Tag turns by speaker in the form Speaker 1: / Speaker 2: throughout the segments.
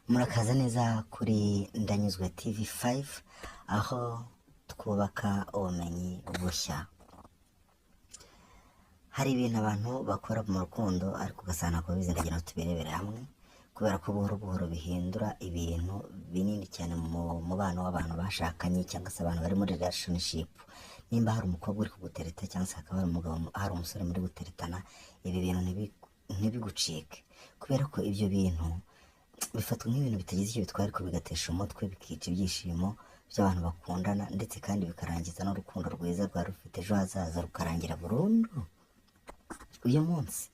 Speaker 1: Murakaza neza kuri Ndanyuzwe TV 5, aho twubaka ubumenyi bushya. Hari ibintu abantu bakora mu rukundo ariko ugasanga ntabwo babizi. Ndagira ngo tubirebere hamwe, kubera ko buhoro buhoro bihindura ibintu binini cyane mu mubano w'abantu bashakanye cyangwa se abantu bari muri relationship. Nimba hari umukobwa uri kugutereta cyangwa se hakaba hari umugabo, hari umusore muri guteretana, ibi bintu ntibigucike, kubera ko ibyo bintu bifatwa nk'ibintu bitagize icyo bitwara, ariko bigatesha umutwe, bikica ibyishimo by'abantu bakundana, ndetse kandi bikarangiza n'urukundo rwiza rwari rufite ejo hazaza, rukarangira burundu. Uyu munsi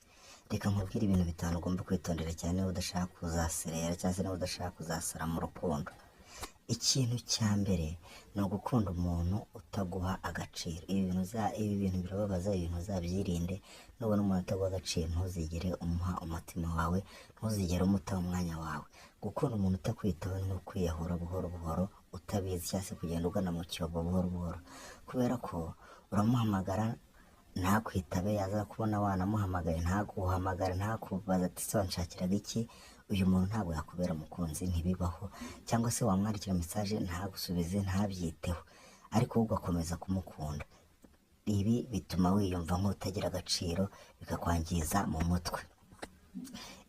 Speaker 1: reka nkubwire ibintu bitanu ugomba kwitondera cyane niba udashaka kuzaserera cyangwa se niba udashaka kuzasara mu rukundo. Ikintu cya mbere ni ugukunda umuntu utaguha agaciro. Ibi bintu birababaza, ibintu uzabyirinde. Nubona umuntu utaguha agaciro, ntuzigere umuha umutima wawe, ntuzigere umutaha umwanya wawe. Gukunda umuntu utakwitaho ni nko kwiyahura buhoro buhoro utabizi, cyangwa se kugenda ugana mu cyobo buhoro buhoro, kubera ko uramuhamagara ntakwitabe, yaza kubona wanamuhamagaye ntaguhamagare, ntakubaza ati: "Se wanshakiraga iki?" Uyu muntu ntabwo yakubera umukunzi, ntibibaho. Cyangwa se wamwandikira message ntagusubize, ntabyiteho, ariko wowe ugakomeza kumukunda. Ibi bituma wiyumva nk'utagira agaciro, bikakwangiza mu mutwe.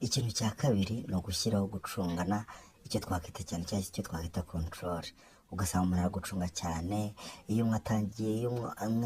Speaker 1: Ikintu cya kabiri ni ugushyiraho gucungana, icyo twakwita cyane cyangwa icyo twakwita control. Ugasanga umuntu aragucunga cyane. Iyo umwe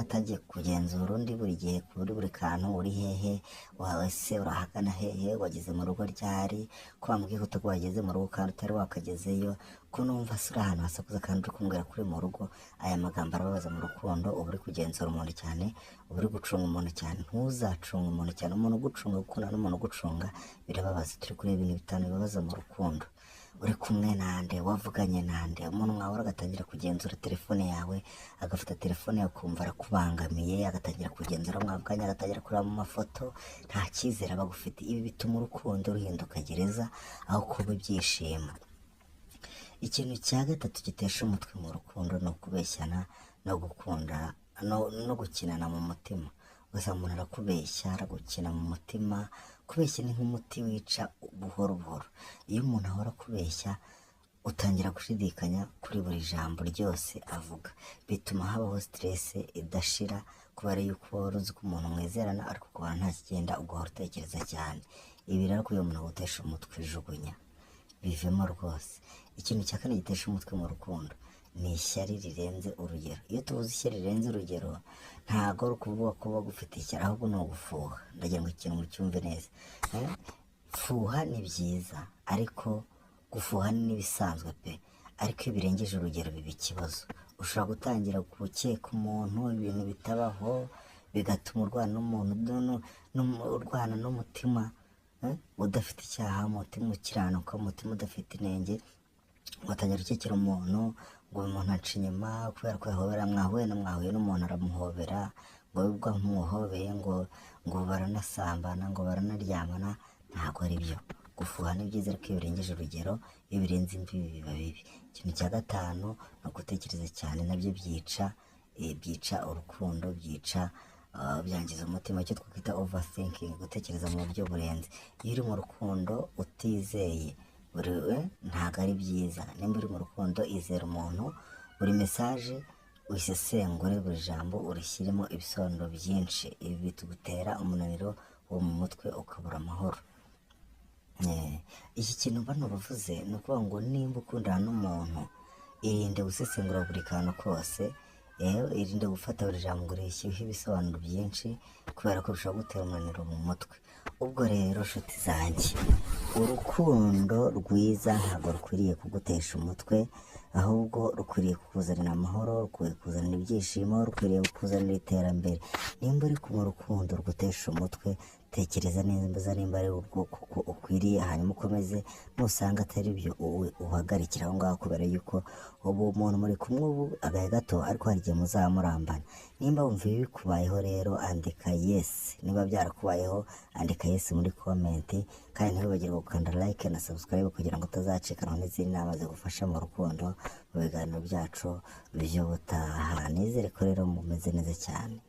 Speaker 1: atangiye kugenzura undi buri gihe kuri buri kantu: "Uri hehe? Wawe se urahagana hehe? Wageze mu rugo ryari? Ko wambwiye ko wageze mu rugo kandi utari wakagezeyo? Ko numva se uri ahantu hasakuza kandi uri kumbwira ko uri mu rugo?" Aya magambo arababaza mu rukundo. Uba uri kugenzura umuntu cyane, uba uri gucunga umuntu cyane. Ntuzacunge umuntu cyane. Umuntu ugucunga, gukundana n'umuntu ugucunga birababaza. Turi kureba ibintu bitanu bibabaza mu rukundo. Uri kumwe nande? Wavuganye nande? Umuntu mwahora agatangira kugenzura telefone yawe, agafata telefone yawe akumva arakubangamiye, agatangira kugenzura mwavuganye, agatangira kureba mu mafoto, nta cyizere aba agufite. Ibi bituma urukundo ruhinduka gereza aho kuba ibyishimo. Ikintu cya gatatu gitesha umutwe mu rukundo ni ukubeshyana no gukunda no gukinana mu mutima. Ugasanga umuntu arakubeshya, aragukina mu mutima. Kubeshya ni nk'umuti wica buhoro buhoro. Iyo umuntu ahora akubeshya, utangira gushidikanya kuri buri jambo ryose avuga. Bituma habaho stress idashira, kubera yuko wari uzi ko umuntu mwizerana, ariko ukabona nta kigenda, ugahora utekereza cyane. Ibi rero, kugira umuntu agutesha umutwe, jugunya, bivemo rwose. Ikintu cya kane gitesha umutwe mu rukundo ni ishyari rirenze urugero. Iyo tuvuze ishyari rirenze urugero, ntabwo ari ukuvuga ko bagufite ishyari, ahubwo ni ugufuha. Ndagira ngo ikintu mucyumve neza. Fuha ni byiza, ariko gufuha ni n'ibisanzwe pe, ariko iyo birengeje urugero biba ikibazo. Ushobora gutangira gukeka umuntu ibintu bitabaho, bigatuma urwana n'umuntu, urwana n'umutima udafite icyaha, umutima ukiranuka, umutima udafite inenge. Ugatangira gukekera umuntu ngo uyu muntu aca inyuma kubera ko yahobera, mwahuye na mwahuye n'umuntu aramuhobera, ngo ubwo amuhobeye ngo baranasambana, ngo baranaryamana. Ntabwo ari byo. Gufuha ni byiza, ariko iyo birengeje urugero, iyo birenze imbibi, biba bibi. Ikintu cya gatanu ni ugutekereza cyane. Nabyo byica urukundo, byica, byangiza umutima, icyo twakwita overthinking, gutekereza mu buryo burenze. Iyo uri mu rukundo utizeye buri we, ntabwo ari byiza. Nimba uri mu rukundo, izera umuntu. Buri message uyisesengure, buri jambo urishyiremo ibisobanuro byinshi. Ibi bitugutera umunaniro wo mu mutwe, ukabura amahoro. Iki kintu bano bavuze ni ukuvuga ngo nimba ukundana n'umuntu, irinde gusesengura buri kantu kose, irinde gufata buri jambo ngo urishyireho ibisobanuro byinshi, kubera ko bishobora gutera umunaniro mu mutwe. Ubwo rero nshuti zanjye, urukundo rwiza ntabwo rukwiriye kugutesha umutwe, ahubwo rukwiriye kukuzanira amahoro, rukwiriye kukuzanira ibyishimo, rukwiriye kukuzanira iterambere. Nimba uri mu rukundo rugutesha umutwe, tekereza neza nimba ari urwo kuko ukwiriye, hanyuma ukomeze. Nusanga atari byo, uhagarikire aho ngaho, kubera yuko ubu umuntu muri kumwe ubu agahe gato, ariko hari igihe muzaba murambana. Nimba wumva ibi bikubayeho rero, andika yes. Niba byarakubayeho, andika yes muri comment, kandi ntiwibagirwe gukanda like na subscribe kugira ngo utazacikanwa n'izindi nama zigufasha mu rukundo mu biganiro byacu by'ubutaha. Nizere ko rero mumeze neza cyane.